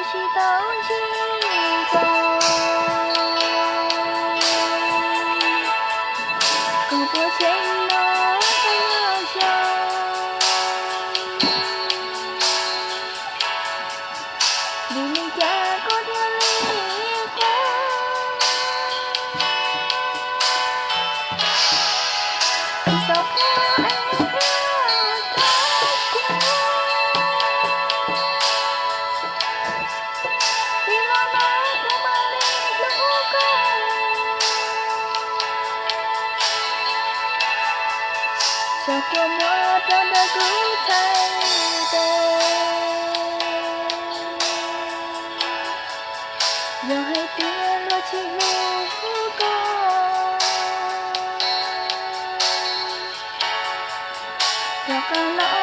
tsis tau ntsib koj, koj puas tseem nyob qhov no xyov, vim li cas koj thiaj li quaj, tsis txhob quaj es qhia rau kuv, vim los no kuv mam li hlub koj, xyov kua muag rau ntawm kuv txhais tes, yog hais tias luag tsis hlub koj, rov qab los